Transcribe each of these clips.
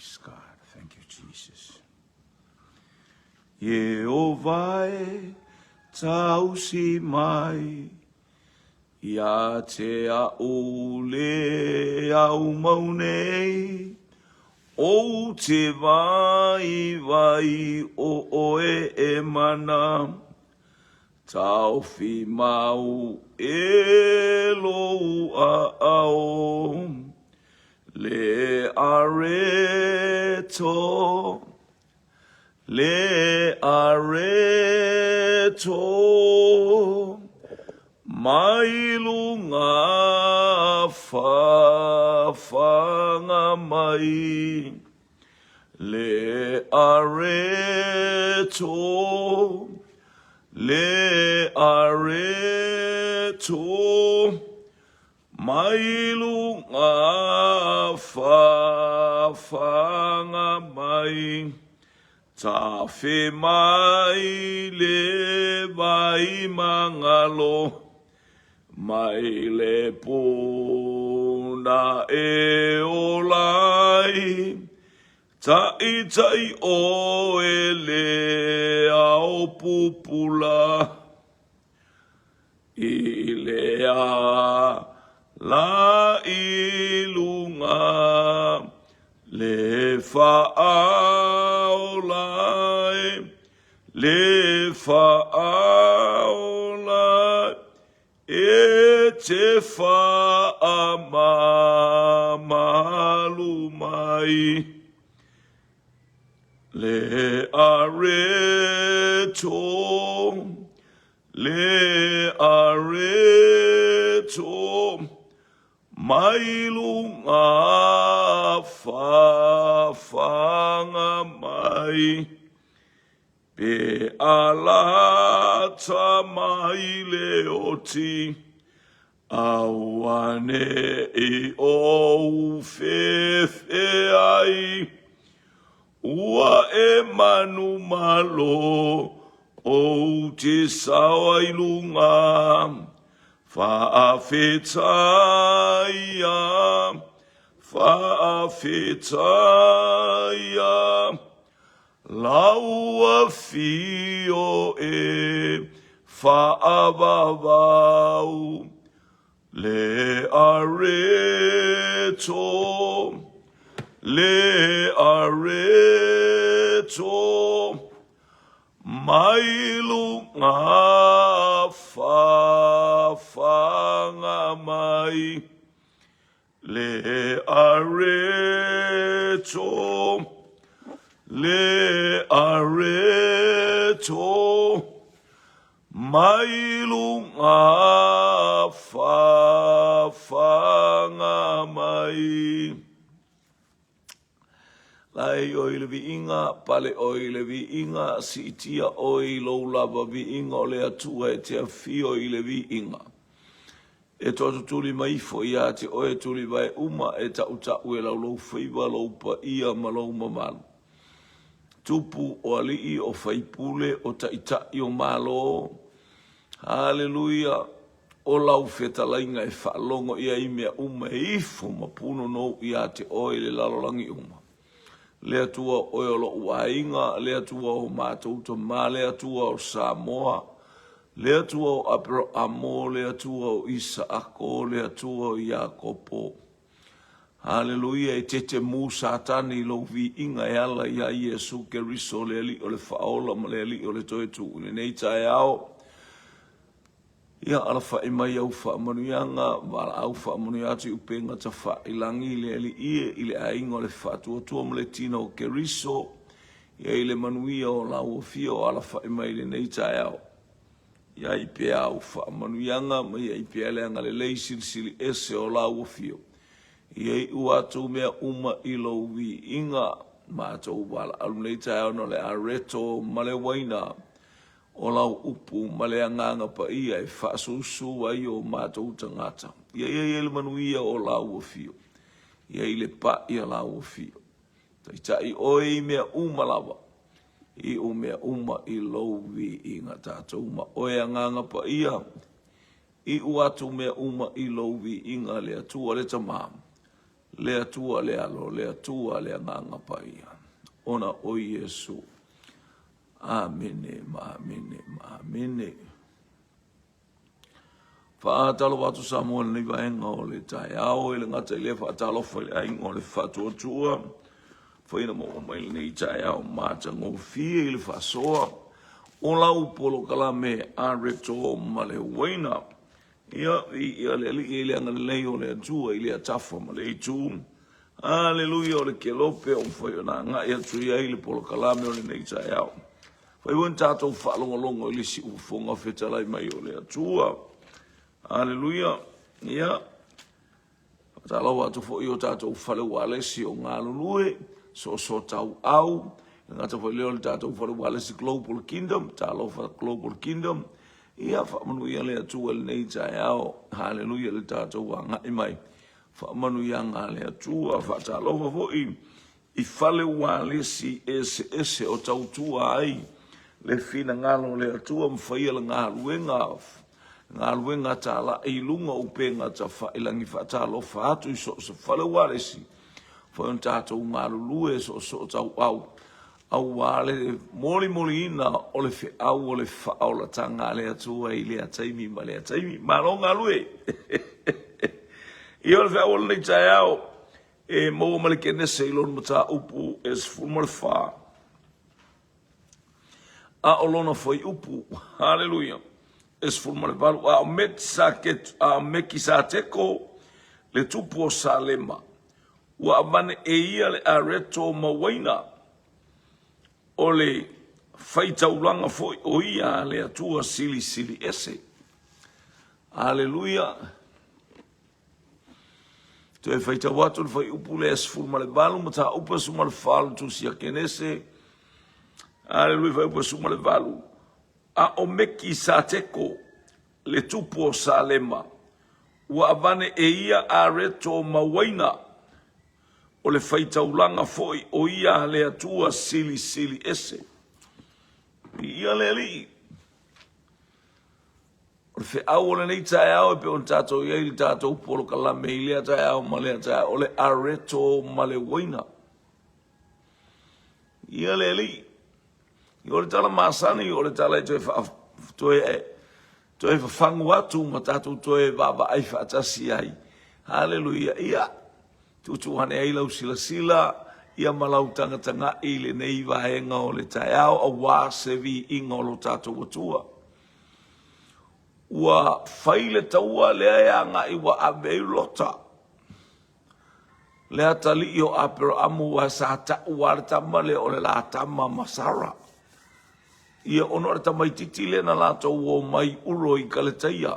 Praise God. Thank you, Jesus. Ieova e tausi mai ia te a'u le au mau nei, Ou te vaivai o oe e mana, Taofi mau e lou aao, Le areto, le areto, Mai lunga whawhanga mai, Le areto, le areto, Mai lunga whawhanga mai, Tawhe mai le vai mangalo, Mai le puna e ola ai, Taʻitaʻi ʻoe le ao pupula. I le ala i lunga, le faaola e, le faaola e te faamamalu mai. Le areto, Le areto mai lunga whawhanga mai, Pe alata mai le oti, Auaneʻi ou fefe ai, Ua e manumalo ou te sao ai lunga, Faafetaia, faafetaia, Lau afio e faavavau, Le areto, le areto, Mai lunga whawhanga mai, Le areto, le areto, Mai lunga whawhanga mai. Laei ʻoe i le viiga, pale ʻoe i le viiga, siitia ʻoe i lou lava viiga o le Atua e te afio i le viiga. E toatutuli mai ifo iā te ʻoe tulivae uma e taʻutaʻu e lau lou faiva, lou paia ma lou mamalu. Tupu o alii, o faipule, o taʻitaʻi o Malo. Haleluia! O lau fetalaiga e faalogo ʻia ai mea uma e ifo ma punonou iā te ʻoe i le lalolagi uma. Le Atua o ʻoe o loʻu aiga, le Atua o matou tama, le Atua o Samoa, le Atua o Aperoamo, le Atua o Isaako, le Atua o Iakopo. Haleluia, e tete mū Satani i lou viiga e ala iā Iesu Keriso, le Alii o le Faaola ma le Alii o le Toe Tuu i lenei taeao. Ia alafaʻi mai au faamanuiaga, valaau faamanuia atu i upega tafailagi i le Alii e i le aiga o le Faatuatua ma le Tino o Keriso, ia i le manuia o lau afio o alafaʻi mai i lenei taeao. Ia i pea au faamanuiaga ma ia i pea le agalelei silisili ese o lau afio. Ia iu atu mea uma i lou viiga. Matou valaau lenei taeao no le areto ma le uaina o lau upu ma le Agaga Paia e faasusu ai o matou tagata. Ia i ai le manuia o lau afio. Ia i le paʻi a lau afio. Taitai ʻoe i mea uma lava. Iu mea uma i lou viiga tatou ma oe Agaga Paia, iu atu mea uma i lou viiga le Atua le Tama, Le Atua le Alo, le Atua le Agaga Paia, ona o Iesu. Amene ma amene ma amene. Faatalofa atu Samoa i lenei vaega o le taeao, e le gata i lea faatalofa i le aiga o le Faatuatua, faina maua mai lenei taeao matagofie i le faasoa o lau polokalame Areto ma le Uaina. Ia, viia le Alii i le agalelei o le Atua i lea tafa ma le itu. Aleluia o le kelope o mafai ona agai atu i ai le polokalame o lenei taeao. Fai foi na tatou faalogologo i le siufofoga fetalai mai o le Atua. Aleluia. Ia, faatalofa atu foi i o tatou fale ualesi o galulue, soosoo tauau, le gata foi lea o le tatou fale ualesi Global Kingdom, talofa Global Kingdom. Ia, faamanuia le Atua i lenei taeao. Haleluia le tatou agai mai. Faamanuiaga a le Atua. Faatalofa foi i fale ualesi eseese o tautua ai le finagalo o le Atua ma faia le galuega galuega talai i luga o upega tafailagi. Faatalofa atu i so o se fale ualesi foi ona tatou galulue soosoo tauau aua le molimoliina o le feau o le faaolataga a le Atua i lea taimi ma lea taimi. Malo galue! Ia o le feau o lenei taeao e maua mai le Kenese i lona mataupu e 14, a o lona fuaiupu, haleluia, e 18, a o Mekisaketeko, a o Mekisateko le tupu o Salema, ua avane e ia le areto ma uaina, o le faitaulaga foi o ia a le Atua Silisili Ese. Aleluia. Toe faitau atu le fuaiupu lea e 18, mataupu e 14 o le Tusi a Kenese. Aleluia, fuaiupu e 18. A o Mekisateko, le tupu o Salema, ua avane e ia areto ma uaina, o le faitaulaga foi o ia a le Atua Silisili Ese. Viia le Alii. O le feau o lenei taeao e pei ona tatou i ai i le tatou polokalame i lea taeao ma lea taeao, o le areto ma le uaina. Ia le Alii. O le tala masani, o le tala e toe, faa, toe, toe fafagu atu ma tatou toe vaavaai faatasi ai. Haleluia. Ia, tuutuu ane ai lau silasila ia ma lau tagatagai i lenei vaega o le taeao aua se viiga o lo tatou Atua. Ua fai le taua lea e agai ua ave ai Lota, le atalii o Aperaamu aua sa tau lava le tama lea o le la tama ma Sara. Ia ona o le tamaititi lea na latou o mai Uro i Kaletaia.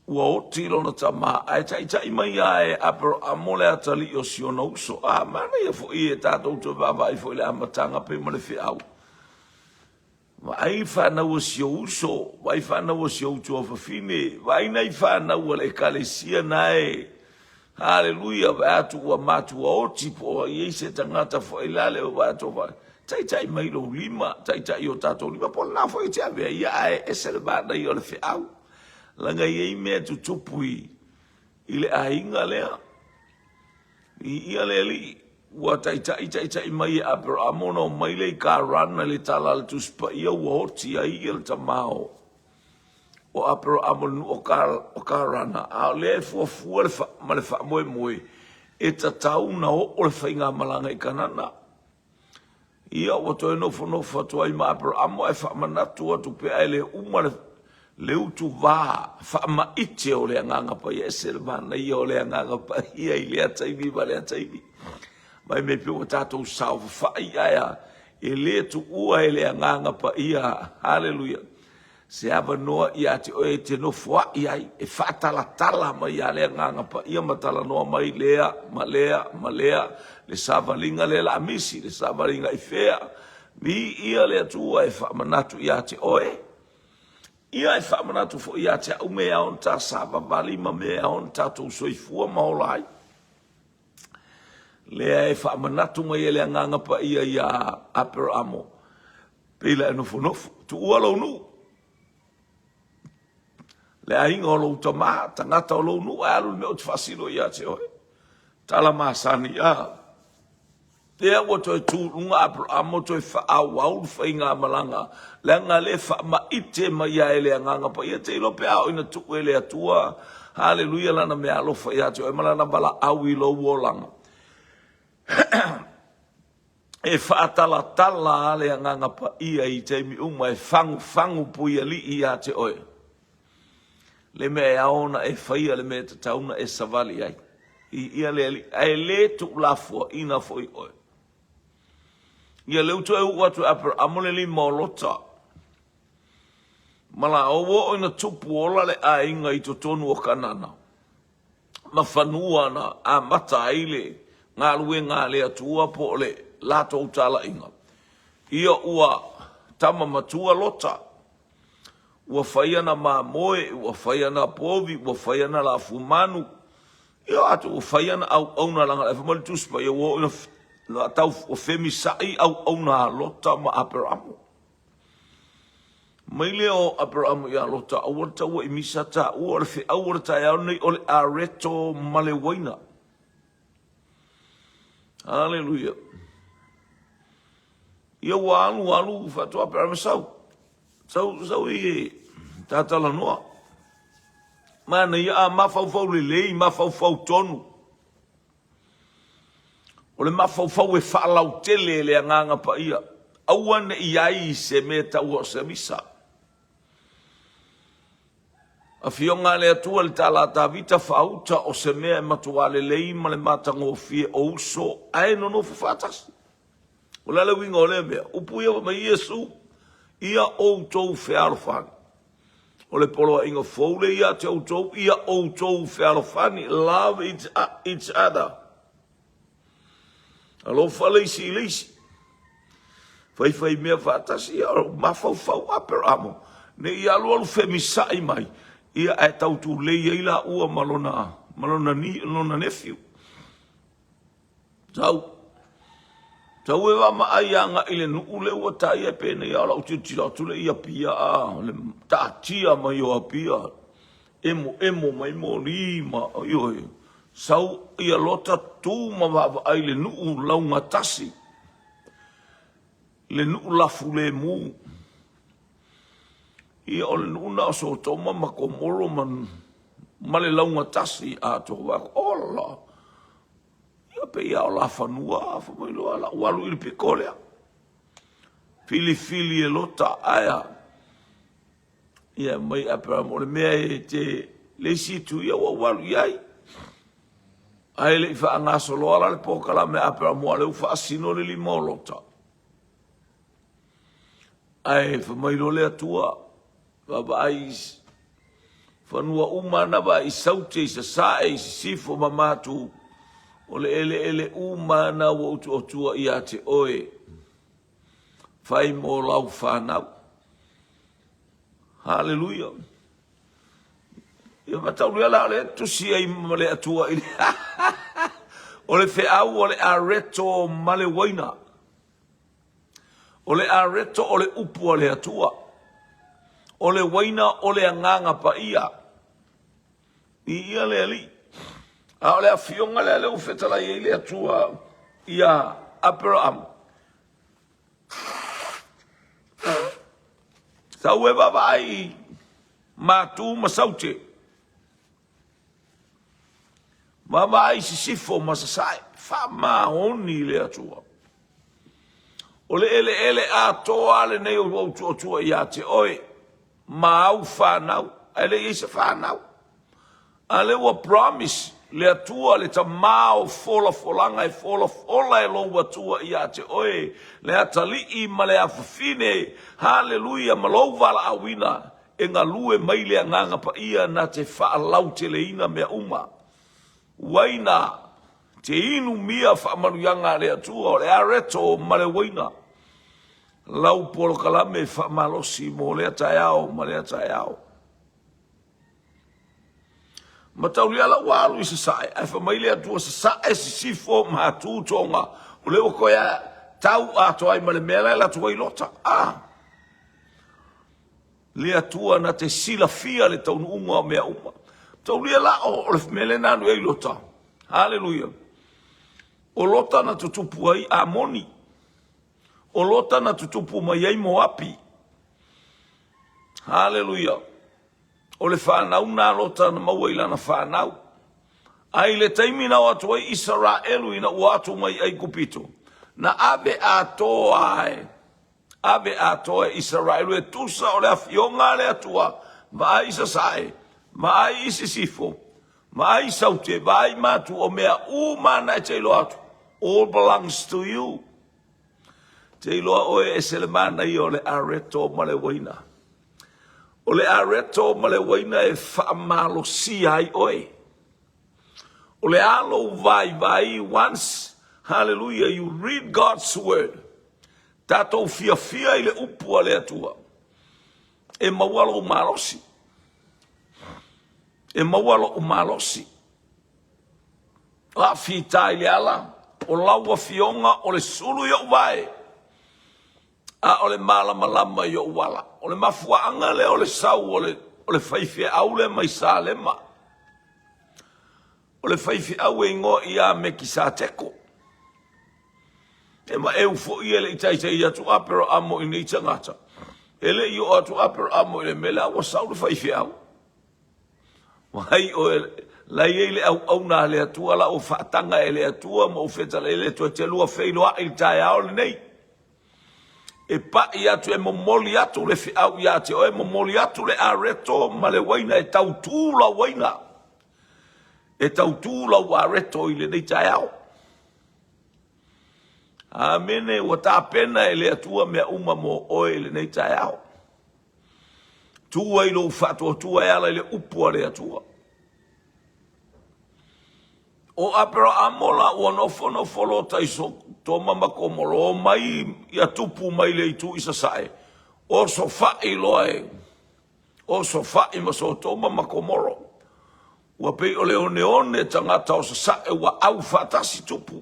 Ua oti lona tama ae taitai mai lava e Aperaamu le atalii o si ona uso. A manaia foi e tatou toe vaavaai foi i le amataga pei ma le feau. Vaai fanau a si ou uso, vaai fanau a si ou tuafafine, vaai nai fanau a le ekalesia na e. Haleluia, vaai atu ua matua oti po o i ai se tagata foi lale o vaai atu vaai. Taitai mai lou lima, taitai o tatou lima, po o lena foi e te ave ai ia, ae ese le manaia o le feau. Leaga e i ai mea e tutupu i, i le aiga lea. Viia le Alii, ua taitai taitai mai e Aperamo ona omai lea i Karana i le tala a le Tusi Paia ua oti ai ia le tama o o Aperamo i le nuu o Karana, a o lea e fuafua le fa, ma le faamoemoe e tatau ona oo le faigamalaga i Kanana. Ia, ua toe nofonofo atu ai ma Aperamo ae faamanatu atu pea e le uma le, le utuvā faamaite o le Agaga Paia. Ese le manaia o le Agaga Paia i lea taimi ma lea taimi. Mai mea pei ua tatou saofafai ae a, e le tuua e le Agaga Paia. Haleluia. Se avanoa ia te oe e te nofoaʻi ai, e faatalatala mai ia le Agaga Paia ma talanoa mai lea ma lea ma lea, le savaliga lea la misi, le savaliga i fea. Viia le Atua e faamanatu ia te oe. Ia e faamanatu foi ia te au mea e ao ona ta savavali ma mea e ao ona tatou soifua ma ola ai. Lea e faamanatu mai e le Agaga Paia ia Aperamo, Pei la e nofonofo, tuua lou nuu, le aiga o lou tama, tagata o lou nuu, ae alu le mea ou te faasino ia te oe. Tala masani a. Lea ua toe tu i luga Aperamo toe faaauau le faigamalaga, leaga le faamaite mai ai e le Agaga Paia te iloa pe a oo ina tuu e le Atua, haleluia, Lana meaalofa ia te oe ma Lana valaau i lou olaga. E faatalatala a le Agaga Paia i taimi uma e fagufagu puialii ia te oe. Le mea e ao ona e faia, le mea e tatau ona e savali ai. Viia le Alii, ae le tuulafoaina foi oe. Ia lea ua toe uu atu e Aperamo le lima o Lota. Ma la ua oo ina tupu ola le aiga i totonu o Kanana, ma fanua na amata ai le galuega a le Atua po o le latou talaiga. Ia ua tama matua Lota. Ua fai ana mamoe, ua fai ana povi, ua fai ana lafumanu, ia atu ua fai ana auauna leaga fai mai le Tusi Paia ua oo ina tau femisa'i auauna a Lota ma Aperamo. Mai lea o Aperamo ia Lota, aua le taua i misa taua o le feau o le taeao lenei o le areto ma le uaina. Haleluia. Ia ua alu alu faatoa Aperamo sau. Sau, sau i ta talanoa. Manaia a mafaufau lelei, mafaufau tonu. O le mafaufau e faalautele e le Agaga Paia. Aua ne i ai se mea taua o se misa. Afioga a le Atua i le tala a Tavita faauta o se mea e matuā lelei ma le matagofie o uso ae nonofo faatasi. O le a le uiga o lea mea? Upu ia fai mai Iesu, ia outou fealofani. O le poloaiga fou lea ia te outou, ia outou fealofani, love each, each other. Alofa le isi i le isi. Faifai mea faatasi, ia mafaufau Aperamo. Ne i alualu femisa'i mai, ia ae tautulei ai laua ma lona, ma lona, lona nephew. Sau. Sau e vaavaai agai i le nuu lea ua tai ai penei a o lau tilotilo atu lea i Apia a le taatia mai o Apia emoemo mai moli ma ioe sau ia Lota tu ma vaavaai i le nuu laugatasi le nuu lafulemu ia o le nuu na o Sotoma ma Komoro ma ma le laugatasi atoa ola Ia pei lava o Lafanua, fai mai loa lau alu i le pito lea. Filifili e Lota, ae a? Ia mai Aperamo, o le mea e te le isi itu ia ua ou alu i ai. Ae le i faagasoloa la le polokalame a Aperamo, a o lea ua faasino le lima o Lota. Ae fai mai loa le Atua, Vaavaai i fanua uma na vaai i Saute, i Sasae, i Sisifo ma Matu, o le eleele uma na ua ou tuuatua ia te oe, fai mo lau fanau. Haleluia. Ia mataulia la o le tusi ai ma le Atua i le o le feau o le areto ma le uaina. O le areto o le upu a le Atua. O le uaina o le Agaga Paia. Viia le Alii. A o le afioga lea lea ua fetalai ai le Atua ia Aperahama. Sau e vaavaai i Matu ma Saute. Vaavaai i Sisifo ma Sasae, faamaoni le Atua. O le eleele atoa lenei ua ou tuuatua ia te oe ma au fanau, ae le i i ai se fanau. A lea ua promise le Atua le Tama o folafolaga e folafola e lou Atua ia te oe le atalii ma le afafine, haleluia, ma lou valaauina E galue mai le Agaga Paia na te faalauteleina mea uma. Uaina te inumia faamanuiaga a le Atua o le areto ma le uaina. Lau polokalame faamalosi mo lea taeao ma lea taeao. Mataulia la ua alu i sasae, ae fai mai le Atua sasae sisifo ma atu toga. O lea ua toe tau atoa ai ma le mea la e alu atu ai Lota. Ah! Le Atua na te silafia le taunuuga o mea uma. Taulia la o le mea lea na alu ai Lota. Haleluia. O Lota na tutupu ai Amoni. O Lota na tutupu mai ai Moapi. Haleluia. O le fanau na Lota na maua i lana fanau. A i le taimi na o atu ai Isaraelu ina ua atu mai Aikupito, na ave atoa e ave atoa e Isaraelu e tusa o le afioga a le Atua, vaai i sasae, vaai i sisifo, vaai i saute, vaai i matu, o mea uma na e te iloa atu, all belongs to you. Te iloa oe e ese le manaia o le areto ma le uaina. O le areto ma le uaina e faamalosia ai oe. O le a lou vaivai once, hallelujah, you read God's word. Tatou fiafia i le upu a le Atua. E maua lou malosi. E maua lou malosi. A fita i le ala, o lau afioga o le sulu i ou vae. A o le malamalama i ou ala. O le mafuaaga lea o le sau o le, o le faifeau lea mai Salema. O le faifeau e igoa ia Mekisateko. E maeu foi e le i taitai atu Aperaamo i nei tagata. E le i oo atu Aperaamo i le mea lea ua sau le faifeau. Vaai oe, la i ai le auauna a le Atua, la ua faataga e le Atua ma ua fetalai e le Atua e te lua feiloai i le taeao lenei. E pai atu, e momoli atu le feau ia te oe, momoli atu le areto ma le uaina e tautū lau uaina. E tautū lau areto i lenei taeao. Amene, ua tapena e le Atua mea uma mo oe i lenei taeao. Tuu ai lou faatuatua e ala i le upu a le Atua. O Aperaamo la ua nofonofo Lota i Sotoma ma Komoro, omai ia tupu mai le itu i sasae, osofai loa e osofai ma Sotoma ma Komoro. Ua pei o le oneone tagata o sasae ua au faatasi tupu.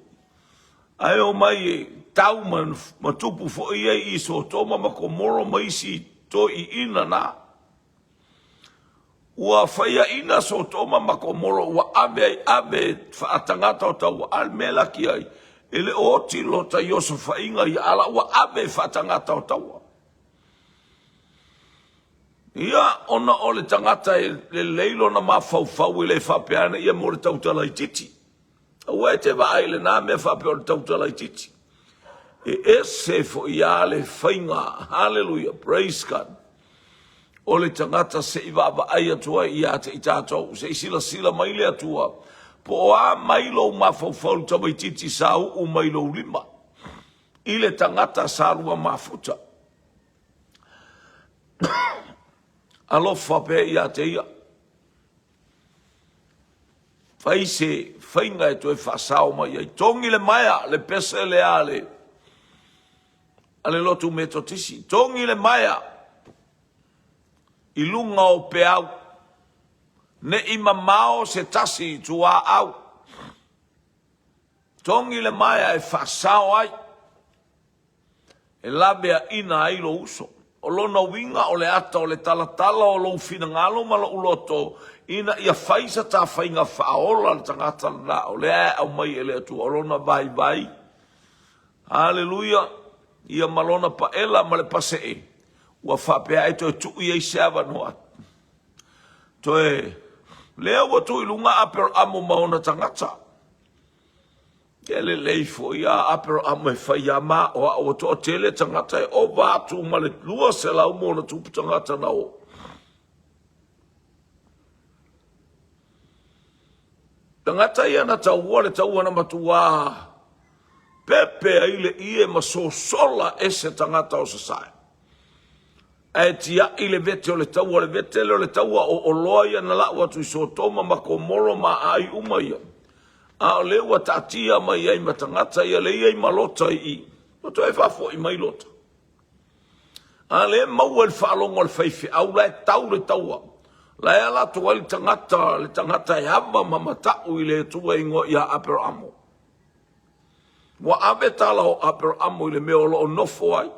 Ae omai e tau ma, ma tupu foi ia i Sotoma ma Komoro ma isi toeaiina na. Ua faiaina Sotoma ma Komoro ua ave ai ave faatagata o taua, a le mea laki ai, e le o oti Lota i osofaiga ia ala ua ave faatagata o taua. Ia, ona o le tagata e lelei lona mafaufau e le faapea ane ia mo le tautala itiiti. Aua e te vaai i lena mea faapea o le tautala itiiti. E ese foi lava le faiga, hallelujah, praise God, o le tagata se i vaavaai atu ai ia te i tatou, se i silasila mai le Atua, po o a mai lou mafaufau i le tamaitiiti sa uu mai lou lima i le tagata sa lua mafuta. Alofa pea ia te ia. Fai se faiga e toe faasao mai ai. Togi le maea, le pese lea a le, a le lotu Metotisi. Togi le maea i luga o peau. Ne i mamao se tasi i tuaau. Togi le maea e faasao ai. E laveaina ai lou uso. O lona uiga o le ata o le talatala o lou finagalo ma lou loto ina ia fai sa ta faiga faaola le tagata lena o lea e aumai e le Atua o lona vaivai. Haleluia! Ia ma lona paela ma le pasee ua faapea ai toe tuu i ai se avanoa. Toe lea ua tuu i luga Aperaamo ma ona tagata. E lelei foi a Aperaamo e fai a ma o a ua toatele tagata e ova atu ma le 200 ma ona tupu tagata na o. Tagata ia na taua le taua na matuā pepe ai le ie ma sosola ese tagata o sasae. Ae tiai le vete o le taua, o le vete lea o le taua o oloa ia na lau atu i Sotoma ma Komoro ma aai uma ia. A o lea ua taatia mai ai ma tagata ia lea i ai ma Lota i i. Ua toe faafoi mai Lota. A lea e maua i le faalogo a le faifeau la e tau le taua. La e ala atu ai le tagata, le tagata e ava ma matau i le Atua e igoa ia Aperamo. Ua ave tala o Aperaamo i le mea o lo o nofo ai,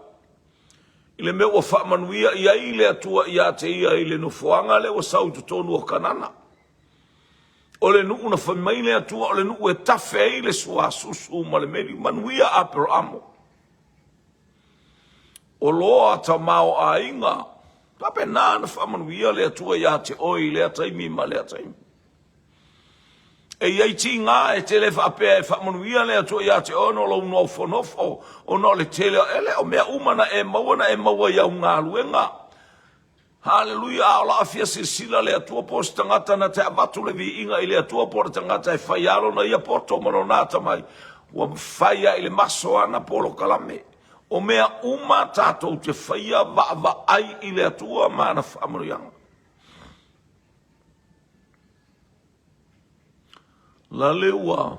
i le mea ua faamanuia i ai le Atua ia te ia i le nofoaga lea ua sau i totonu o Kanana. O le nuu na fai mai le Atua o le nuu e tafe ai le suasusu ma le meli. Manuia Aperamo. O Loa tamaoaiga. Faapena na faamanuia le Atua ia te oe i lea taimi ma lea taimi. E i ai tiga e te le faapea e faamanuia le Atua ia te oe ona o lou nofonofo, ona o le tele o, e le o mea uma na e maua na e maua i au galuega. Haleluia! A o la fia silasila le Atua po o se tagata na te avatu le viiga i le Atua po o le tagata e fai lava lona ia poto ma lona atamai, ua fai lava i le maso ana polokalame. O mea uma tatou te faia vaavaai i le Atua ma ana faamanuiaga. Lale ua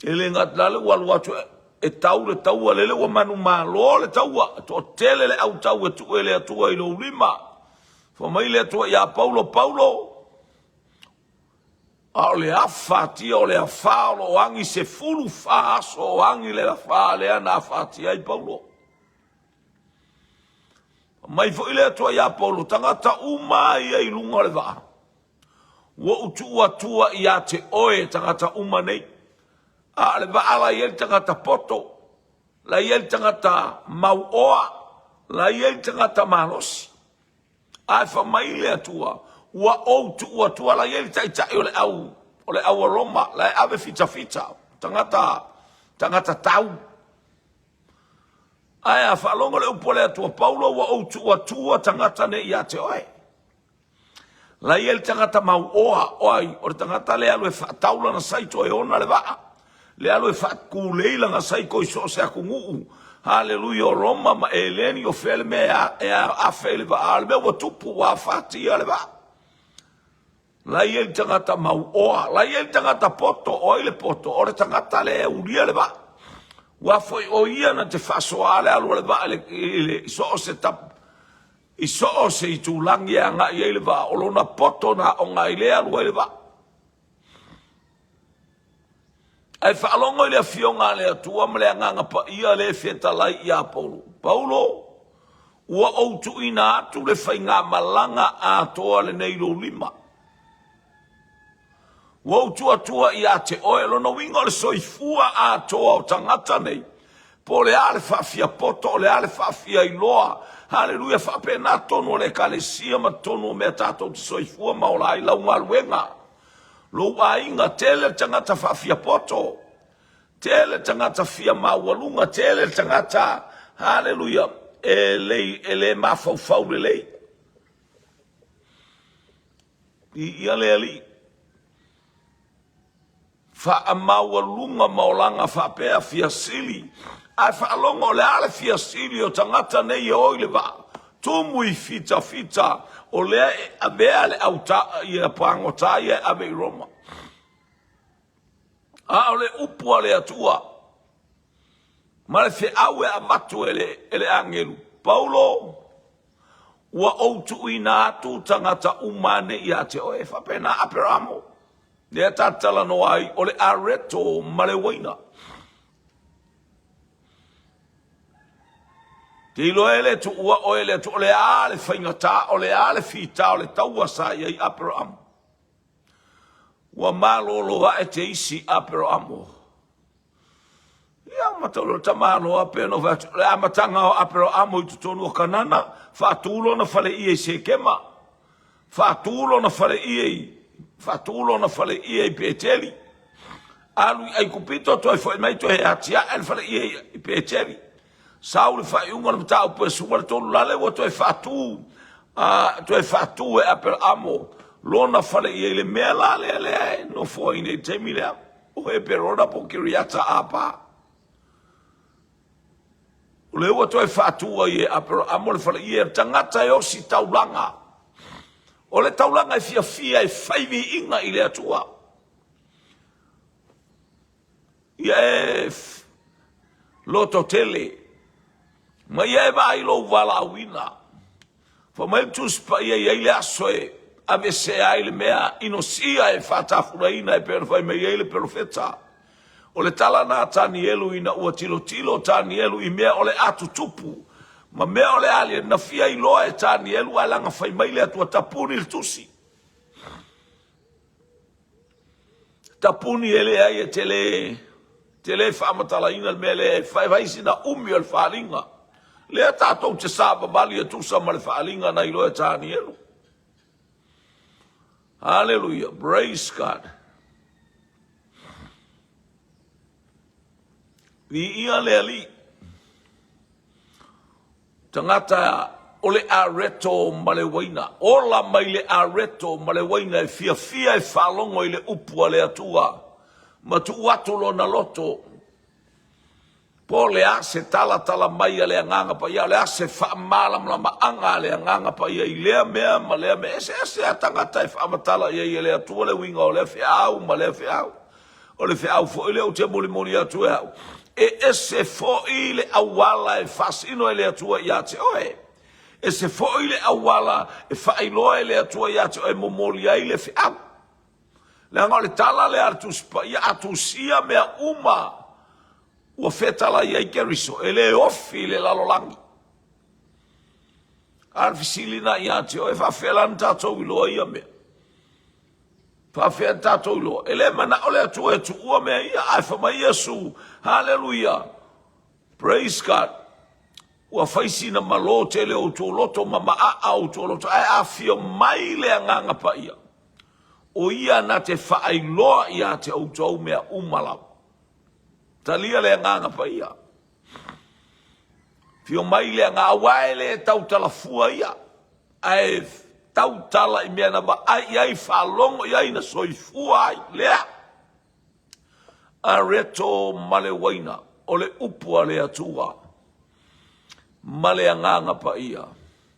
E le gata la le ua alu atu e tau le taua, lele ua manumalo le taua, e toatele le autau e tuu e le Atua i lou lima. Fai mai le Atua ia Paulo, Paulo, a o le afatia o le afa o lo o agi 14 aso o agi le afa lea na afatia ai Paulo. Fai mai foi le Atua ia Paulo, tagata uma ia i luga o le vaa, Ua ou tuu atua ia te oe tagata uma nei. A o le vaa la i ai le tagata poto, la i ai le tagata mauoa, la i ai le tagata malosi. Ae fai mai le Atua, ua ou tuu atua, la i ai le taitai o le au, o le au a Roma, la e ave fitafita, tagata, tagata tau. Ae a faalogo le upu a le Atua, Paulo, ua ou tuu atua tagata nei ia te oe. La i ai le tagata mauoa, o ai? O le tagata lea alu e faatau lana saito e ona le vaa. Le alu e faatulei lana saito i so o se atunuu. Haleluia, o Roma ma Eleni, o fea le mea e afe ai le vaa. A o le mea ua tupu, ua afatia le vaa. La i ai le tagata mauoa, la i ai le tagata poto. O ai le poto? O le tagata lea e ulia le vaa. Ua foi o ia na te faasoa le alu o le vaa i so o se tapu. I so o se itulagi e agai ai le vaa, o lona poto na aoga ai lea e alu ai le vaa. Ae faalogo i le afioga a le Atua ma le Agaga Paia lea e fetalai ia Paulo. Paulo, ua ou tuuina atu le faigamalaga atoa lenei i lou lima. Ua ou tuatua ia te oe, lona uiga o le soifua atoa o tagata nei, po o le a le faafiapoto, o le a le faafiailoa, haleluia, faapena tonu o le ekalesia ma tonu o mea tatou te soifua ma ola ai lau galuega, lou aiga, tele le tagata faafiapoto, tele le tagata fia maualuga, tele le tagata, haleluia, e le, e le mafaufau lelei. Viia le Alii. Faamaualuga ma olaga faapea fia sili. Ae faalogo o le a le fia sili o tagata nei e o i le vaa. Tumu i fitafita o lea e avea le auta ia pagota ia e ave i Roma. A o le upu a le Atua ma le feau e avatu e le, e le agelu, Paulo, Ua ou tuuina atu tagata uma ane ia te oe. E faapena Aperamo, lea ta te talanoa ai, o le areto ma le uaina. Te iloa e le tuua oe le Atua, o le a le faigata, o le a le fita o le taua sa i ai Aperamo. Ua malolo ae te isi Aperamo. Ia, matau loa le tamaloa pei ona ou fai atu, o le amataga o Aperahamo i totonu o Kanana, faatu lona faleie i Sekema, faatu lona faleie i, faatu lona faleie i Peteli, alu i Aikupito, toe foi mai toe atiae le faleie i Peteli. Sau le faaiuga o le mataupu e sua le tolu lale ua toe faatu, toe faatu e Aperahamo lona faleie i le mea la lea lea e nofo ai nei i le taimi lea. O Heperona po o Kiriata Apa. O lea ua toe faatu ai e Aperaamo le faleie, le tagata e osi taulaga. O le taulaga e fiafia e fai viiga i le Atua. Ia e lototele, ma ia e vaai lou valaauina. Fai mai le Tusi Paia, e i ai le aso e aveesea ai le mea inosia e faatafulaina e pei ona fai mai ai le perofeta. O le tala na a Tanielu ina ua tilotilo Tanielu i mea o le a tutupu ma mea o le a aliali, na fia iloa e Tanielu ae laga fai mai le Atua, tapuni le tusi. Tapuni e leai e te le te le faamatalaina le mea lea e fai fai sina umi o le faaaliga. Lea tatou te savavali e tusa ma le faaaliga na iloa e Tanielu. Hallelujah. Praise God. Viia le Alii. Tagata o le areto ma le uaina. Ola mai le areto ma le uaina e fiafia e faalogo i le upu a le Atua ma tuu atu lona loto. Po o le a se talatala mai a le Agaga Paia, o le a se faamalamalamaga a le Agaga Paia i lea mea ma lea mea. Eseese a tagata e faamatala i ai e le Atua le uiga o lea feau ma lea feau. O le feau foi lea ou te molimoli atu e au, e ese foi le auala e faasino e le Atua ia te oe. Ese foi le auala e faailoa e le Atua ia te oe e momoli ai le feau. Leaga o le tala lea a le Tusi Paia, a tusia mea uma ua fetalai ai Keriso, e le ofi le lalolagi. A o le fesili lena ia te oe, e faafefea la ona tatou iloa ia mea? Faafefea tatou iloa? E le manao le Atua e tuua mea ia, ae fai mai Iesu, Haleluia, praise God, ua fai sina malo tele o outou loto ma maaa o outou loto, ae afio mai le Agaga Paia, o ia na te faailoa ia te outou mea uma lava. Talia le Agaga Paia. Afio mai le Agaga, aua e le tautala fua ia. Ae tautala i mea na vaai i ai, faalogo i ai, na soifua ai. Lea. Areto ma le uaina, o le upu a le Atua, ma le Agaga Paia.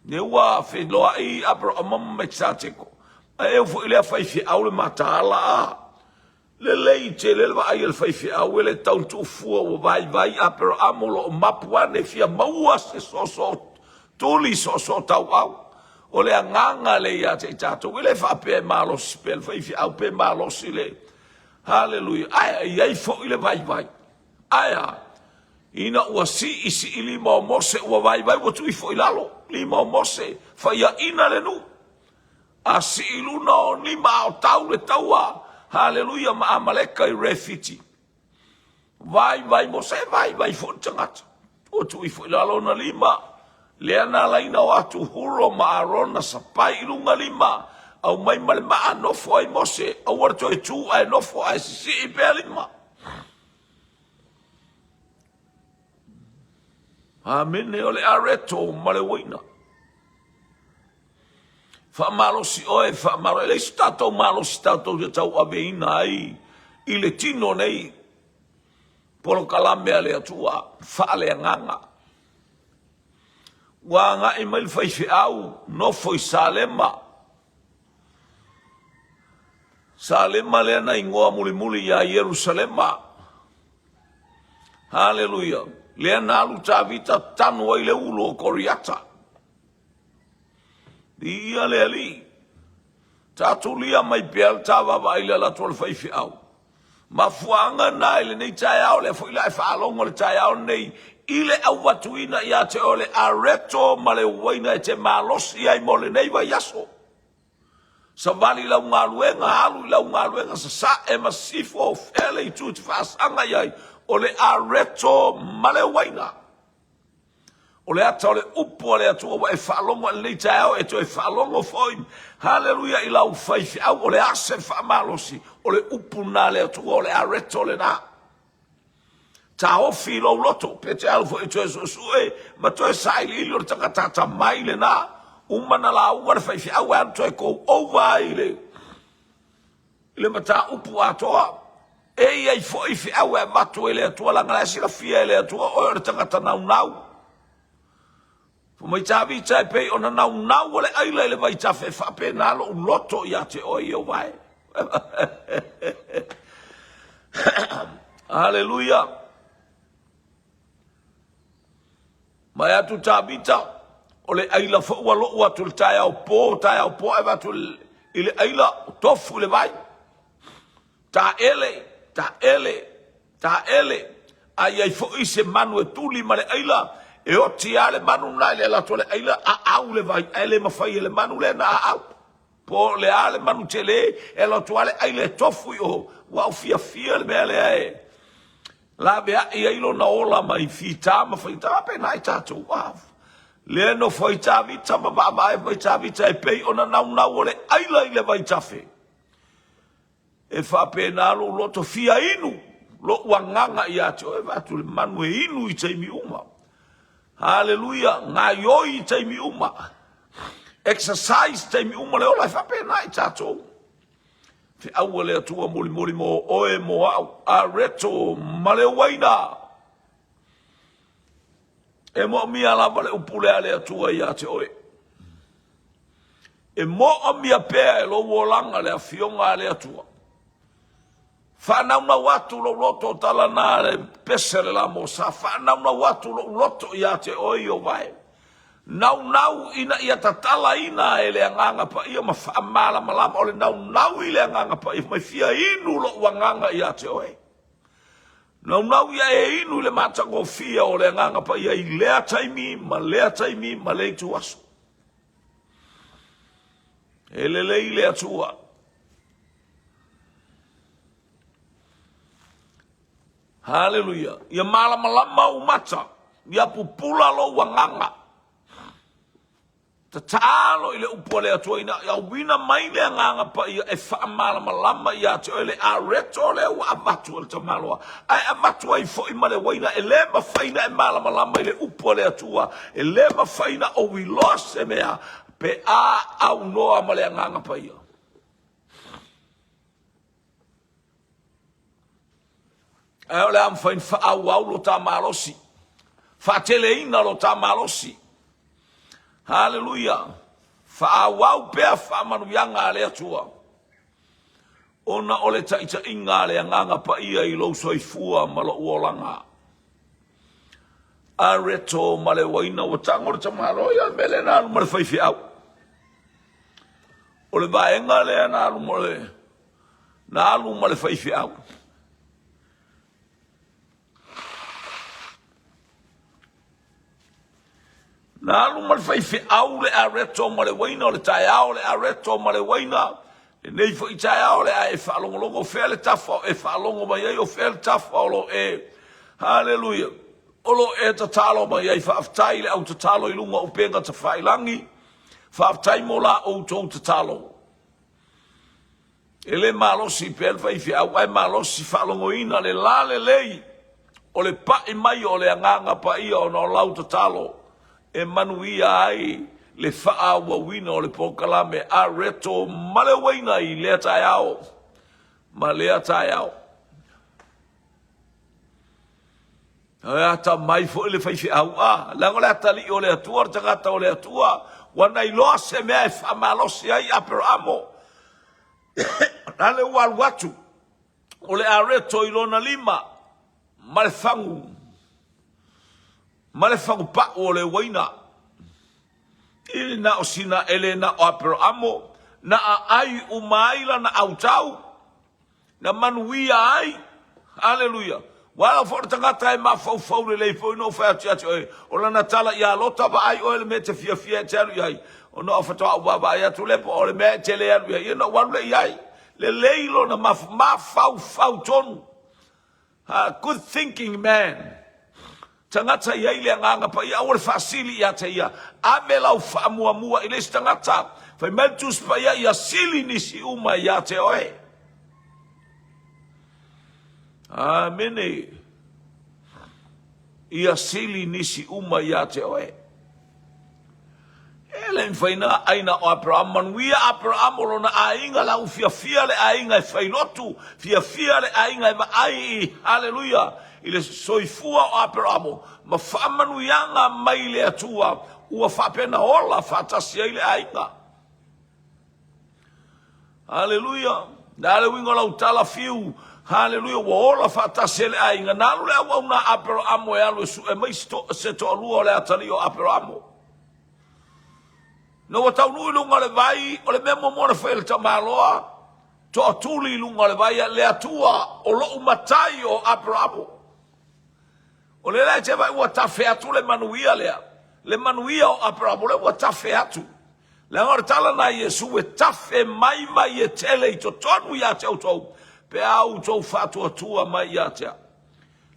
Ne ua feiloai Aperahama ma Mekisateko, a eu foi lea faifeau le mataala a. Lelei tele le vaai a le faifeau e le tau tuufua ua vaivai Aperaamo o lo o mapu ane fia maua se soosoo tuli soosoo tauau. O le agaga lea ia te i tatou e le faapea e malosi pea le faifeau pe malosi le Haleluia ae e i ai foi le vaivai. Ae a? Ina ua siisii lima o Mose ua vaivai ua tuu ifo i lalo lima o Mose faiaina le nuu. A sii i luna o lima a o tau le taua, haleluia, ma Amaleka i Refiti. Vaivai Mose, vaivai foi le tagata. Ua tuu ifo i lalo ona lima, lea na alaina o atu Huro ma Arona sapai i luga lima, aumai ma le maa nofo ai Mose, aua le toe tu ae nofo ae sisii pea lima. Amene, o le areto ma le uaina. Faamalosi oe, faamalo. E leai se tatou malosi tatou te tauaveina ai i le tino nei polokalame a le Atua faaleagaga. Ua agai mai le faifeau nofo i Salema. Salema lea na igoa mulimuli ia Ierusalema. Haleluia. Lea na alu Tavita tanu ai le ulu o Koriata. Viia le Alii. Tatulia mai pea le ta vaavaai i le alu atu a le faifeau. Mafuaaga na i lenei taeao, lea foi la e faalogo le taeao lenei i le auatuina ia te oe le areto ma le uaina e te malosi ai mo lenei vaiaso. Savali i lau galuega, alu i lau galuega, sasae ma sisifo, fea le itu e te faasaga i ai, o le areto ma le uaina. O le ata o le upu a le Atua ua e faalogo i lenei taeao, e toe faalogo foi, haleluia, i lau faifeau, o le a se faamalosi, o le upu lena a le Atua, o le areto lena. Taofi i lou loto, pe te alu foi e toe suesue ma toe sailiili o le tagata atamai lena, uma na lauga le faifeau e alu toe go over ai le I le mataupu atoa, e i ai foi feau e avatu e le Atua, leaga la e silafia e le Atua oe o le tagata naunau. Fai mai Tavita e pei ona naunau o le aila i le vaitafe e faapena lou loto ia te oe Ieova e. Haleluia. Mai atu Tavita, o le aila foi ua lou atu i le taeao po, taeao po ae avatu i le aila, tofu i le vai. Taele, taele, taele. A i ai foi se manu e tuli ma le aila, e oti lava le manu lena i le alu atu o le aila, aau le vai, ae le mafai e le manu lea ona aau. Po o le a le manu tele e alu atu lava le aila e tofu i o, ua ou fiafia le mea lea e laveai ai lona ola mai fita ma faigata. Faapena i tatou. Ah, lea e nofo ai Tavita ma vaavaai mai Tavita e pei ona naunau o le aila i le vaitafe. E faapena lou loto fia inu, lou agaga ia te oe, vaeatu le manu e inu i taimi uma. Haleluia, gaioi i taimi uma. Exercise taimi uma le ola e faapena i tatou. Feaua le Atua molimoli mo oe mo au, areto ma le uaina. E moomia lava le upu lea a le Atua ia te oe. E moomia pea e lou olaga le afioga a le Atua. Faanaunau atu lou loto o tala na le pese le la mosa. Faanaunau atu lou loto ia te oe Ieova e. Naunau ina ia tatalaina e le Agaga Paia ma faamalamalama o le naunau i le Agaga Paia mai fia inu lou agaga ia te oe. Naunau ia e inu i le matagofie o le Agaga Paia i lea taimi ma lea taimi ma le ituaso. E lelei le Atua. Haleluia. Ia malamalama ou mata, ia pupula lou agaga. Tatalo i le upu a le Atua ina ia auina mai le Agaga Paia e faamalamalama ia te oe le areto lea ua avatu e le tamaloa, ae avatu ai foi ma le uaina e le mafai na e malamalama i le upu a le Atua, e le mafai na ou iloa se mea pe a aunoa ma le Agaga Paia. Ae o le a mafai ona faaauau lo ta malosi, faateleina lo ta malosi. Haleluia! Faaauau pea faamanuiaga a le Atua, ona o le taitaiga a le Agaga Paia i lou soifua ma lou olaga. Areto ma le uaina ua tago le tamaloa ia le mea lea na alu ma le faifeau. O le vaega lea na alu ma le na alu ma le faifeau. Na alu ma le faifeau le areto ma le uaina o le taeao le areto ma le uaina. Lenei foi taeao le a e faalogologo fea le tafa o e faalogo mai ai o fea le tafa o lo e Haleluia o lo e tatalo mai ai. Faafetai i le au tatalo i luga o upega tafailagi. Faafetai mo la outou tatalo. E le malosi pea le faifeau, ae malosi faalogoina le lalelei o le pai mai o le Agaga Paia ona o lau tatalo e manuia ai le faaauauina o le polokalame a Reto ma le uaina i lea taeao ma lea taeao. E atamai foi le faifeau, a, leaga o le atalii o le Atua, o le tagata o le Atua, ua na iloa se mea e faamalosi ai Aperamo. Lale ua alu atu o le areto i lona lima ma le fagu ma le fagupau o le uaina. I na o sina ele na o Aperamo, na aai uma ai lana autau. Na manuia ai. Aleluia. Ua ala foi le tagata e mafaufau lelei foi na ou fai atu ia te oe, o lana tala ia Lota, vaai oe le mea e te fiafia e te alu i ai. Ona ou faatoa ou vaavaai atu lea po o le mea e te le alu i ai, ia ona ou alu lea i ai. Lelei lona mafaufau tonu. Ha, good thinking man. Tagata i ai le Agaga Paia, aua le faasili ia te ia. Ave lau faamuamua i le isi tagata. Fai mai le Tusi Paia, ia sili nisi uma ia te oe. Amene. Ia sili nisi uma ia te oe. E le mafai na aina o Aperahama. Manuia Aperahama o lona aiga la u fiafia le aiga e fai lotu, fiafia le aiga e vaai i, haleluia, i le soifua o Aperahama ma faamanuiaga mai le Atua ua faapena ola faatasi ai le aiga. Haleluia. Na le uiga o lau tala fiu. Haleluia. Ua ola faatasi ai le aiga. Na alu le auauna a Aperahamo e alu e sue mai se toalua o le atalii o Aperahamo. Na ua taunuu i luga o le vai, o le mea muamua na fai e le tamaloa, toatuli i luga o le vai, le Atua o lou matai o Aperahamo. O lea la e te vaai ua tafe atu le manuia lea, le manuia o Aperahamo lea ua tafe atu. Leaga o le tala lena a Iesu, e tafe mai vai e tele i totonu ia te outou, pe a outou faatuatua mai ia te au.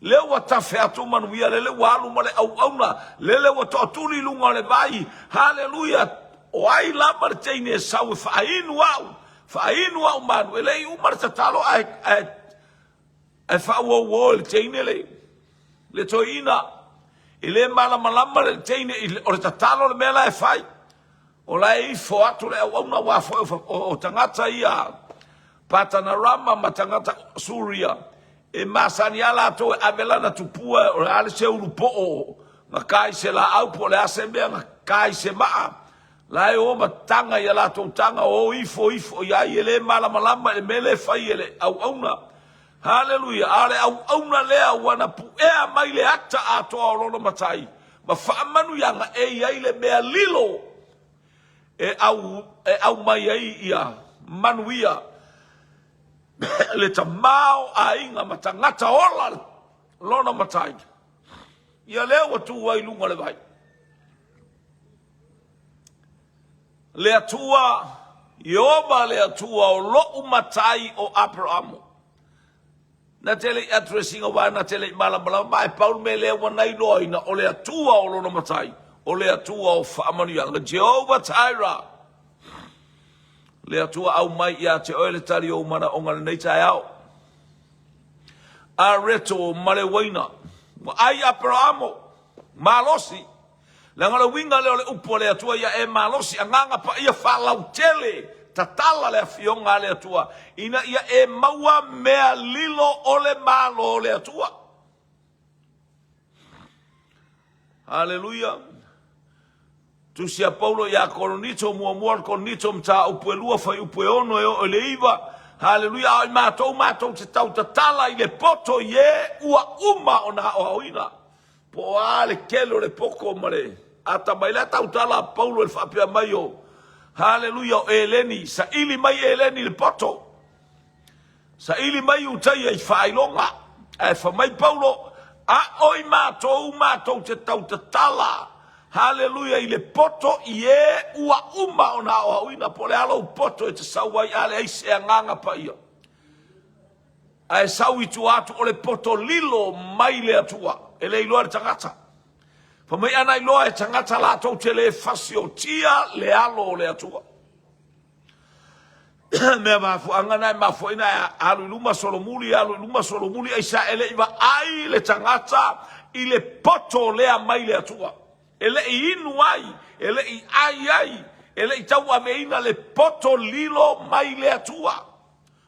Lea ua tafe atu manuia, lele ua alu ma le auauna, lele ua toatuli i luga o le vai. Haleluia! O ai lava le teine e sau e faainu au, faainu au manu, e le i uma le tatalo ae, ae, ae faauouo e le teine le, le toeaina. E le malamalama le teine, o le tatalo le mea la e fai. O la e ifo atu le auauna aua foi o tagata ia Patanarama ma tagata Suria e masani lava latou e ave lana tupua o le a le seulu poo na ka i se laau po o le a se mea na ka i se maa la e o ma taga i a latou taga o ifo ifo i ai e le malamalama i le mea lea e fai e le auauna. Haleluia! A o le auauna lea ua na puea mai le ata atoa o lona matai ma faamanuiaga e i ai le mea lilo e au e aumai ai ia manuia le tamaoaiga ma tagata ola lona matai. Ia lea ua tu ai i luga o le vai. Le Atua, Ieova le Atua o lo'u matai o Aperamo. Na te le i address ina aua na te le i malamalama ma e pau le mea lea ua na iloaina o le Atua o lona matai, o le Atua o faamanuiaga, Jehovah Jireh. Le Atua aumai ia te oe le tali o ou manaoga lenei taeao. Areto ma le uaina. Ua ai Aperamo, malosi. Leaga o le uiga lea o le upu a le Atua ia e malosi, agaga paia faalautele, tatala le afioga a le Atua, ina ia e maua mea lilo o le Malo o le Atua. Haleluia. Tusi a Paulo ia Korinito, muamua le Korinito, mataupu e 2, fuaiupu e 6 e oo i le 9. Haleluia. A o i matou, matou te tautatala i le poto i e ua uma ona aoaoina. Po o a le tele o le poto ma le atamai. La e tautala a Paulo i le faapea mai o, haleluia, o Eleni, saili mai Eleni i le poto. Saili mai Iutaia i faailoga. Ae fai mai Paulo, a o i matou, matou te tautatala, haleluia, i le poto i e ua uma ona aoaoina. Po o le a lou poto e te sau ai, a leai se agaga paia. Ae sau i tua atu o le poto lilo mai le Atua, e le iloa e le tagata. Fai mai ana iloa e tagata latou te le fasiotia le alo o le Atua. Mea mafuaaga na e mafua ai na alu i luma solomuli, alu i luma solomuli, aisea e le i vaai le tagata i le poto lea mai le Atua. E le i inu ai, e le i ai ai, e le i tauaveina le poto lilo mai le Atua.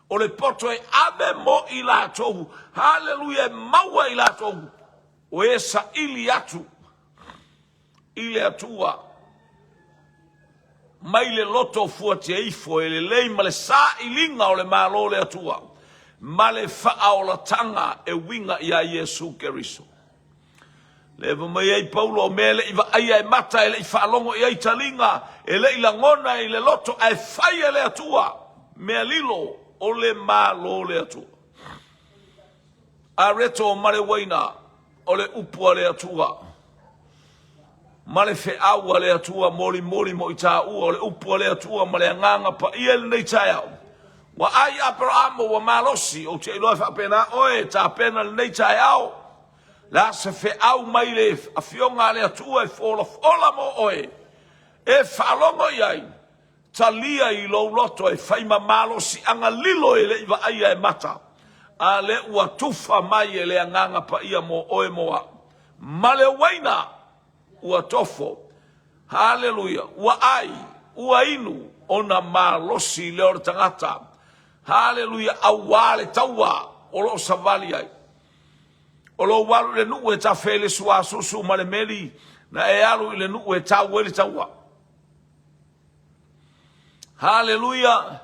O le poto e ave mo i latou, haleluia, e maua i latou, o e saili atu i le Atua mai le loto fuatia ifo e lelei ma le sailiga o le Malo o le Atua ma le faaolataga e uiga iā Iesu Keriso. Le fai mai ai Paulo, o mea e le i vaaia e mata, e le i faalogo i ai taliga, e le i lagona i le loto, ae fai e le Atua mea lilo o le Malo o le Atua. Areto ma le uaina o le upu a le Atua, ma le feau a le Atua molimoli mo i tāua o le upu a le Atua ma le agaga paia i lenei taeao. Ua ai Aperamo, ua malosi, ou te iloa e faapena oe e tapena lenei taeao. Le a se feau mai le Afioga a le Atua e folafola mo oe, e faalogo i ai, talia i lou loto e fai ma malosiaga lilo e le i vaaia e mata, a lea ua tufa mai e le Agaga Paia mo oe mo au. Ma le uaina ua tofo, haleluia, ua ai, ua inu, ona malosi lea o le tagata, haleluia, auā le taua o lo o savali ai. O lou alu i le nuu e tafe ai le suasusu ma le meli, na e alu i le nuu e tau ai le taua. Haleluia!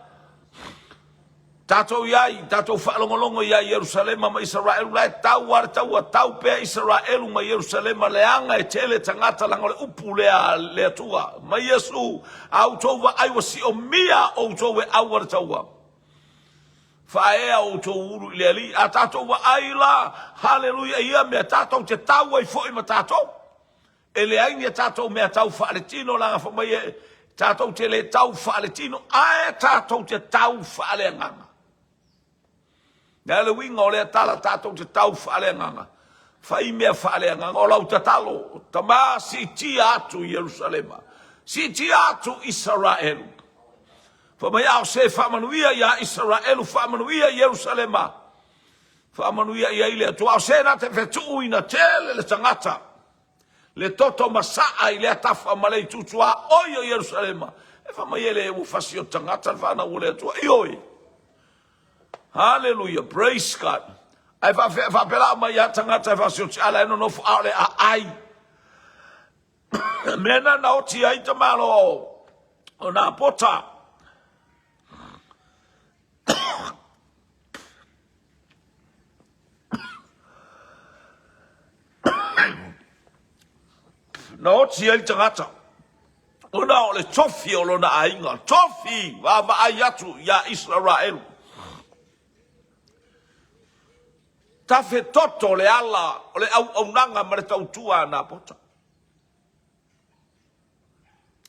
Tatou i ai, tatou faalogologo ia Ierusalema ma Isaraelu, la e tau a le taua, tau pea Isaraelu ma Ierusalema, leaga e tele tagata, leaga o le upu lea a le Atua. Mai Iesu, a outou vaai ua siomia outou e au a le taua. Faaea outou ulu i le Alii. A tatou vaai la, haleluia, i ia mea, tatou te tau ai foi ma tatou. E leai ni a tatou mea tau faaletino, leaga fai mai e. Tatou te le tau faaletino, ae tatou te tau faaleagaga. Le a le uiga o lea tala tatou te tau faaleagaga? Fai mea faaleagaga. O lau tatalo, Tama, siitia atu Ierusalema, siitia atu Isaraelu. Fai mai, a o se faamanuia iā Isaraelu, faamanuia Ierusalema, faamanuia i ai le Atua. A o se na te fetuuina tele le tagata, le toto masaa i lea tafa ma le itu tuaoi o Ierusalema, e fai mai e le ua fasi o tagata le fanau o le Atua. Ioe. Haleluia, praise God. Ae faafea faapela mai ia tagata e fasi o tiala e nonofo a o le aai. Mea na na oti ai tamalo o nā pota. Na oti ai le tagata ona o le tofi o lona aiga, tofi vaavaai atu iā Isaraelu. Tafetoto le ala o le auaunaga ma le tautua a Napota.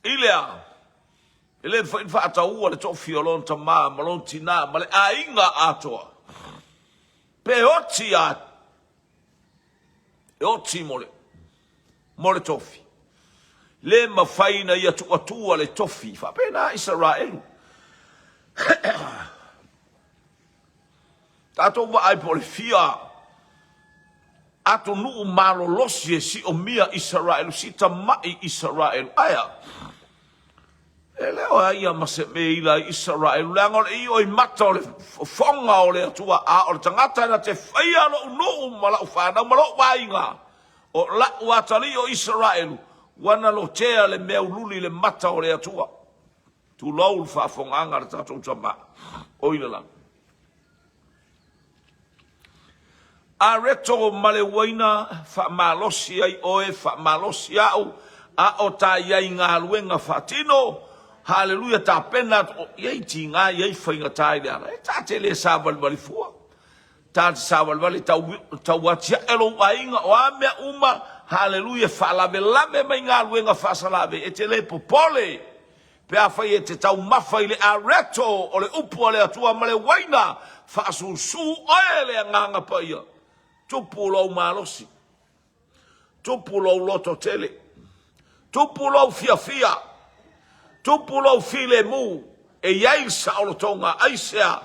I le a, e le mafai ona faataua le tofi o lona tama ma lona tinā ma le aiga atoa. Pe oti a, e oti mo le, mo le tofi. Le mafai na ia tuuatua le tofi. Faapena Isaraelu. Tatou vaai po o le fia atunuu malolosi e siomia Isaraelu, si tamai Isaraelu. Ae a? E le o ia ma se mea ila ai Isaraelu, leaga o le io i mata o le fofoga o le Atua, a o le tagata na te faia lo'u nuu ma la'u fanau ma lo'u aiga, o la'u atalii o Isaraelu, ua na lotea le mea ululi i le mata o le Atua. Tulou le faafofogaaga a le tatou Tama o i le lagi. Areto ma le uaina, faamalosi ai oe, faamalosi au, a o ta i ai galuega faatino, haleluia, tapena atu, e i ai tiga, e i ai faigata i le ala, e ta te le savalivali fua, ta te savalivali tau, tau atiae lou aiga, o a mea uma, haleluia, faalavelave mai galuega faasalave, e te le popole, Pe afai e te taumafa i le areto o le upu a le Atua ma le uaina, faasusu oe le Agaga Paia. Tupu lou malosi. Tupu lou loto tele. Tupu lou fiafia. Tupu lou filemu. E i ai le saolotoga. Aisea?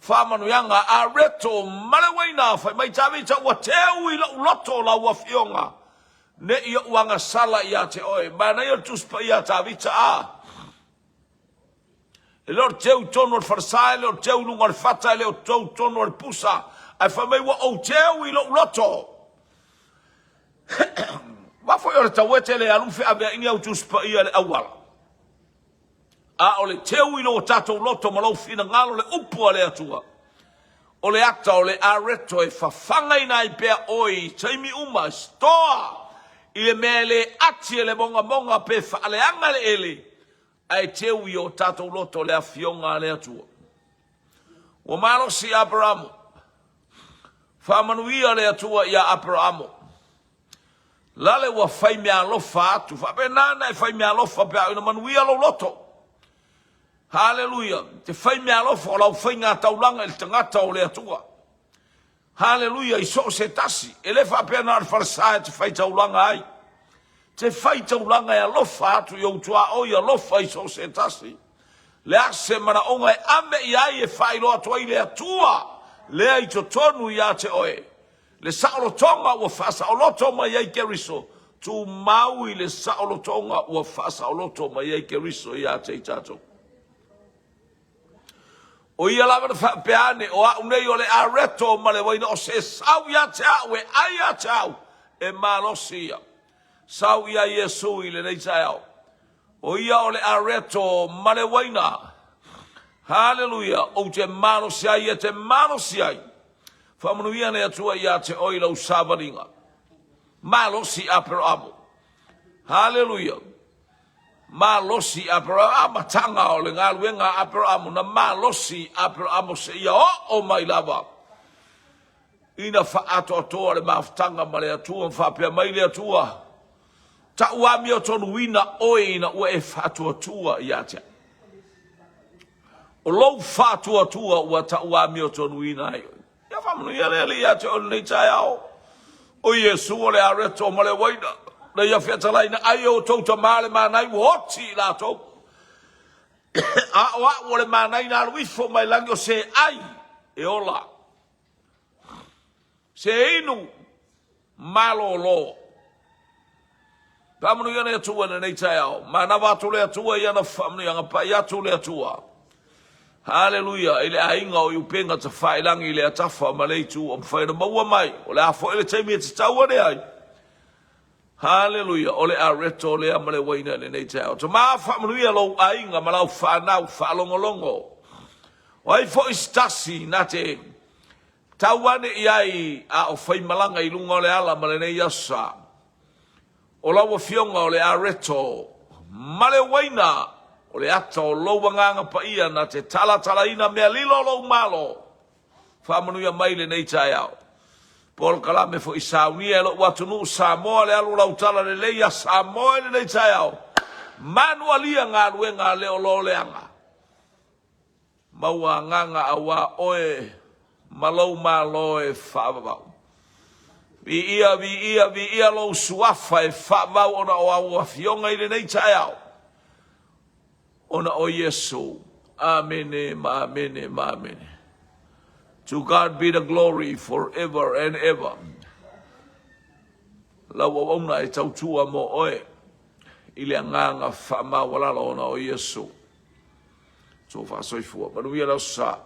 Faamanuiaga areto ma le uaina. Fai mai Tavita, ua teu i lou loto lau afioga. Ne i oʻu agasala ia te oe. Manaia le Tusi Paia a Tavita, a. E le o le teu i totonu o le falesa, e le o le teu i luga o le fata, e le o le teu i totonu o le pusa, ae fai mai ua ou teu i lou loto. Aua foi o le tauete le alu feaveai ni au Tusi Paia i le auala. A o le teu i lo tatou loto ma lou finagalo le upu a le Atua, o le ata o le areto e fafagaina ai pea oe i taimi uma, stoa i le mea e le ati e le mogamoga pe faaleaga le ele, ae teu i o tatou loto le Afioga a le Atua. Ua malosi Aperamo. Faamanuia le Atua ia Aperamo. Lale ua fai meaalofa atu. Faapena ona e fai meaalofa pe a ina manuia lou loto. Haleluia. Te fai meaalofa o lau faiga taulaga i le tagata o le Atua. Haleluia i so o se tasi. E le faapea na o le falesa e te fai taulaga ai. Te fai taulaga e alofa atu i ou tuaoi, alofa i so o se tasi. Le a se manaoga e ave i ai e faailoa atu ai le Atua lea i totonu ia te oe. Le saolotoga ua faasaoloto mai ai Keriso, tumau i le saolotoga ua faasaoloto mai ai Keriso ia te i tatou. O ia lava na faapea ane, o au nei o le areto ma le uaina, o se sau ia te au, e ai ia te au, e malosi ia. Sau ia Iesu i lenei taeao. O ia o le areto ma le uaina. Haleluia, ou te malosi ai, e te malosi ai. Faamanuia le Atua ia te oe i lau savaliga. Malosi Aperamo. Haleluia. Malosi Aperamo. Amataga o le galuega a Aperamo na malosi Aperamo seia oo mai lava ina faaatoatoa le mafutaga ma le Atua ma faapea mai le Atua. Tau amiotonuina oe ina ua e faatuatua ia te au. O lou faatuatua ua tau amiotonuina ai oe. Ia faamanuia le Alii ia te oe i lenei taeao. O Iesu o le areto ma le uaina, na ia featalaina ai e outou tama le mana ua oti i latou. A o au o le mana na alu ifo mai lagi o se ai e ola. Se inu malolo. Faamanuia le Atua i lenei taeao. Manava atu le Atua i ana faamanuiaga, pai atu le Atua. Haleluia, i le aiga o Iupega Tafailagi i le atafa ma le itu o mafai ona maua mai. O le a foi le taimi e tatau ane ai. Haleluia, o le areto lea ma le uaina i lenei taeao. Tama faamanuia lou aiga ma lau fanau faalogologo. O ai foi se tasi na te Tau ane i ai a o faimalaga i luga o le ala ma lenei asa. O lau Afioga o le areto ma le uaina o le ata o lou Agaga Paia na te talatalaina mea lilo o lou Malo. Faamanuia mai lenei taeao. Polokalame foi saunia e lou atunuu Samoa le alu o lau tala lelei ia Samoa i lenei taeao. Manualia galuega a leololeaga. Maua agaga auā oe ma lou Malo e faavavau. Viia, viia, viia lou suafa e faavavau ona o au afioga i lenei taeao, ona o Iesu. Amene ma amene ma amene. To God be the glory forever and ever. Lau auauna e tautua mo oe i le agaga faamaualalo ona o Iesu. Tofa soifua. Manuia le aso sa.